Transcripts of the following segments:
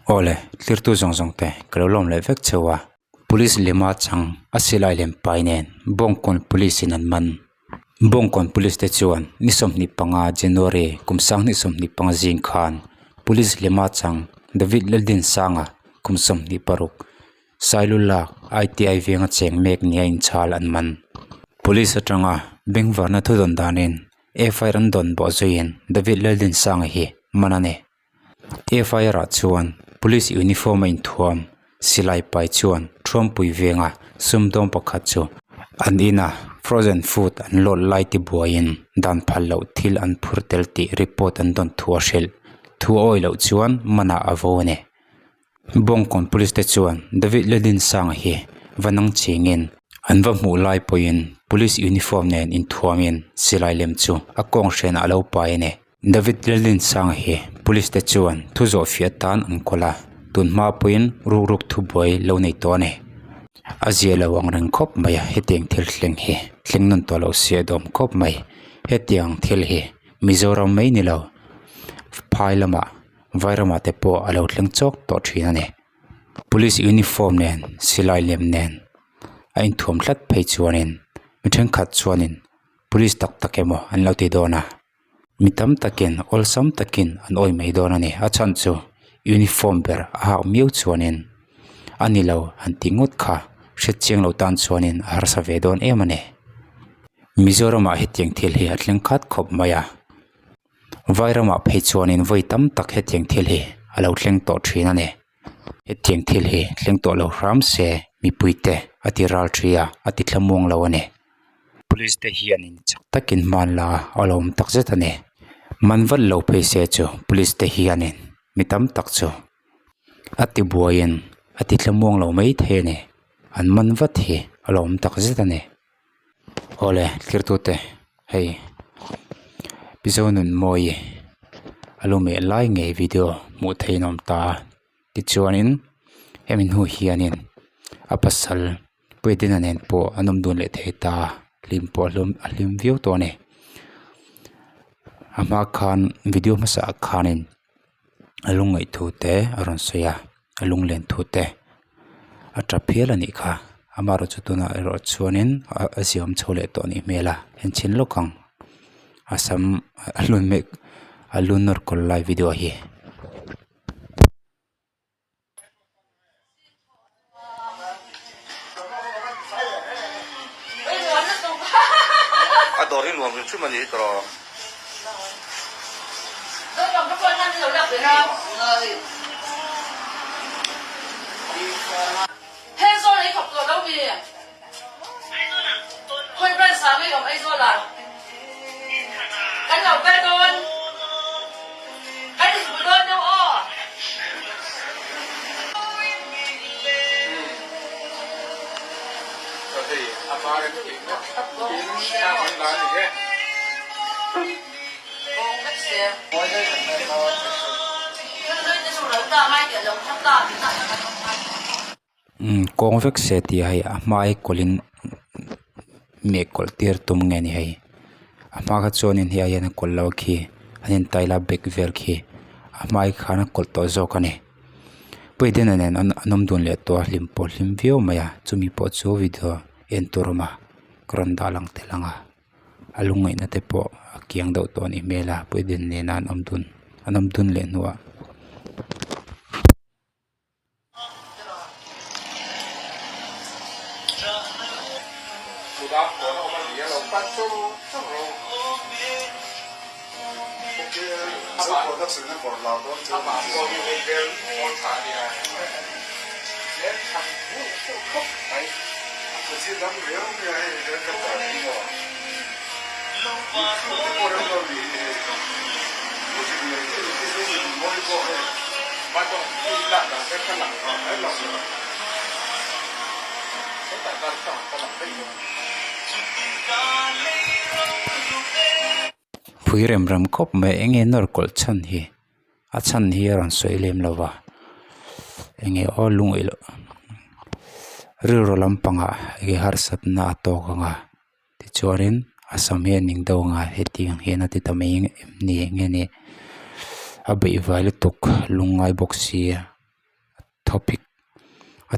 Awle, tlirtu zawng zawng te ka lo lawm leh vek cheu a. Police lema chang a silai lem pai nen Bawngkawn Police in an man. Bawngkawn Police te chuan ni 25 January kum 2025 zing khan Police lema chang David Laldinsanga kum 26 Sailulak ITI venga cheng mek nia inchhal an man. Police atanga bengvarna thudawn danin FIR an dawn bawh zuiin David Laldinsanga hi man a ni. FIR ah chuan Police uniform a inthuam silai pai chuan Thuampui venga sumdawng pakhat chu an ina frozen food an lawt lai ti buaiin dan phal loh thil an phur tel tih report an dawn thu a hrilh. Thu a awih loh chuan manah a vo a ni. Bawngkawn Police te chuan David Laldinsanga hi va nang chingin an va hmuh lai pawhin Police uniform nen inthuamin silai lem chu a kawng hrenah a lo pai a ni. David Laldinsanga hi Police te chuan thu zawh fiah atan an kawl a, tun hma pawhin rukruk thubuai lo nei tawh a ni. A zia lo ang reng khawp mai a, hetiang thil thleng hi thleng nawn tawh loh se a dawm khawp mai. Hetiang thil hi Mizoram mai ni lo phai lamah Vairamah te pawh a lo thleng chawk tawh thin a ni. Police uniform nen silai lem nen a inthuam tlat phei chuanin mi thenkhat chuanin police tak tak emaw an lo ti dawn a mi tam takin awlsam takin an awih mai dawn a ni. A chhan chu uniform ber a hak miau chuanin a ni lo han tih ngawt kha hretchiang lo tan chuanin a harsa ve dawn em a ni. Mizoramah hetiang thil hi a thleng khat khawp mai a. Vairamah phei chuanin vawi tam tak hetiang thil hi a lo thleng tawh thin a ni. Hetiang thil hi thleng tawh lo hram se mipuite a ti ral thi a, a ti thlamuang lo a ni. Police te hianin chak takin hman la a lo awm tak zet a ni. Man vat lo phei se chu police te hianin mi tam tak chu a ti buaiin a ti thlamuang lo mai thei a ni. An man vat hi a lo awm tak zet a ni. Awle thirtute hei Mizo nun mawi a lo meh lai ngei video hmuh theih an awm ta a tichuanin hemi hnu hianin a pasal Puitina nen pawh an awm dun leh thei ta a hlim pawh a hlim viau tawh a ni a hma khan video hmasa ah khanin a lungngaih thu te a rawn sawi a a lunglen thu te a tap hial a nih kha amaherawhchu tunah erawh chuanin a ziam chho leh tawh a nih hmel a enchhin lawk ang a sam a hlun mek a lu nawr kawl lai video hi. A dawr hi nuam hrim hrim a ni hi tawh. Kawng vek se tih hei a hmai kawlh in meh kawlh tir tum nge ni hei a hma kha chuanin hei ai hian a kawlh lo khi an in tai la bag vel khi a hmai khan a kawlh tawh zawk a ni puitling nen an awm dun leh tawh a hlim pawh a hlim viau mai a chumi pawh chu video en tur a awm a ka rawn dah lang tel ang a a lungngaihna te pawh a kiang deuh tawh a nih hmel a puitling nena an awm dun an awm dun leh hnuah. Pui rem rem khawp mai eng nge nawr kawlh chhan hi a chhan hi a rawn sawi lem lo va eng nge aw lungaih loh rilru lampangah eng nge harsatna a tawk ang a tichuanin a sam hi a ning deuh ang a hetiang hian a ti ta mai em ni eng nge ni a beihvai lutuk lungngai bawk si. Thawpik a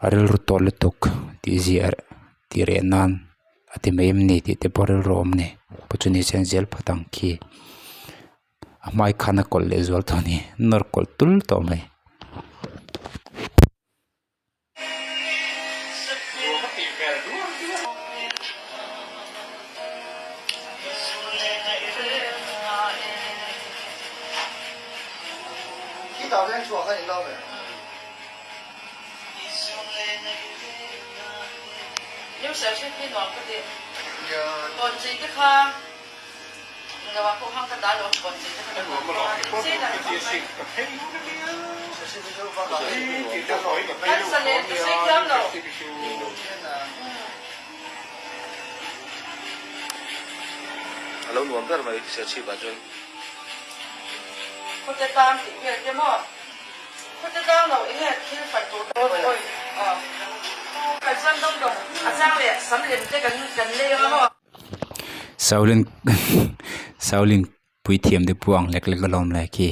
a rilru tawh lutuk tih ziah tih reh nan a ti mai em ni tih te pawh rilru a awm a ni pawh chu ni se an zel phawt ang khi a hmai khan a kawlh leh zual tawh a ni nawr kawlh tul tawh mai. A lo nuam ber mai Serchhip ah chuan. Khawte tang tih vel te maw? Khawte tang lo enge thil fai tur te pawh kan chuan dawng dawng a chang leh sam lem te kan kan lei anga maw? Shaolin Shaolin puithiam te pawh ang lek lek alawm le khi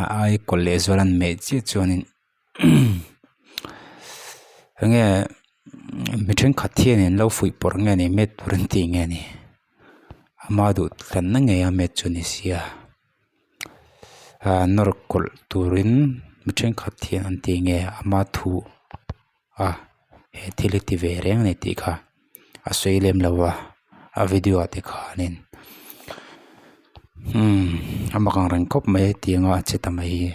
a ai kawlh leh zual an meh chiah chuanin enge mi thenkhat hian an lo fuih pawrh nge ni met tur an tih nge ni ama duh tlanna ngei a met chu ni sia ah nawr kawlh turin mi thenkhat hian an tih nge ama thu a he thil hi ti ve reng a ni tih kha a sawi lem lo a a video ah te khanin umm a mak ang reng khawp mai hetianga a che ta mai hi.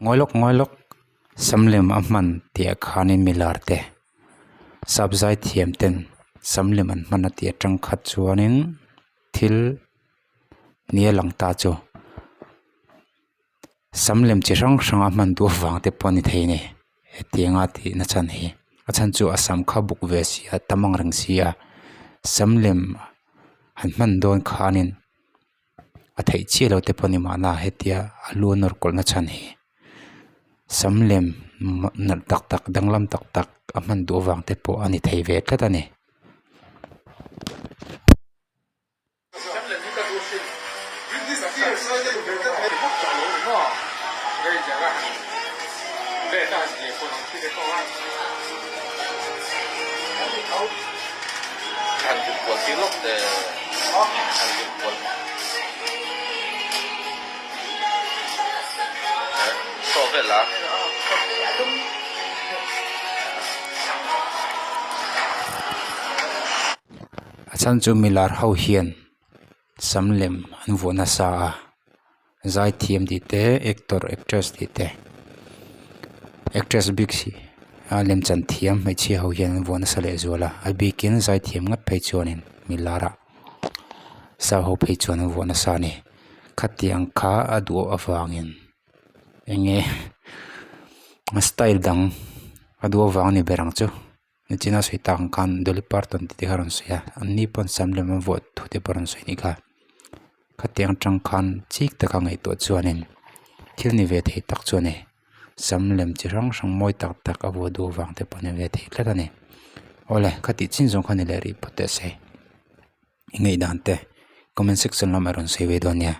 Ngawi lawk ngawi lawk sam lem a hman tih ah khanin milar te sap zai thiam ten sam lem an hman a tih atang khat chuanin thil nia lang ta chu. Sam lem chi hrang hrang a hman duh avang te pawh a ni thei a ni hetianga tih na chhan hi a chhan chu a sam kha buk ve si a tam ang reng si a sam lem han hman dawn khanin a theih chiah lo te pawh a ni mahna hetia a lu a nawr kawlh na chhan hi sam lem nalh tak tak danglam tak tak a hman duh avang te pawh a ni thei ve tlat a ni. A chhan chu milar ho hian sam lem an vuah nasa a zaithiam tih te actor actress tih te actress bik si a lemchan thiam hmeichhia ho hian an vuah nasa leh zual a a bikin zaithiam ngat phei chuanin milar ah sau ho phei chuan an vuah nasa a ni khatiang kha a duh avangin eng nge style dang a duh avang a ni ber ang chu. Nichina sawi tak ang khan Dolly Parton tih te kha a rawn sawi a an ni pawn sam lem an vuah thu te pawh a rawn sawi a nih kha khatiang atang khan chik taka ngaihtuah chuanin thil ni ve thei tak chu a ni sam lem chi hrang hrang mawi tak tak a vuah duh avang te pawh a ni ve thei tlat a ni awle khatih chin zawng kha ni leh rih phawt teh se i ngaihdan te comment section lamah rawn sawi ve dawn nia.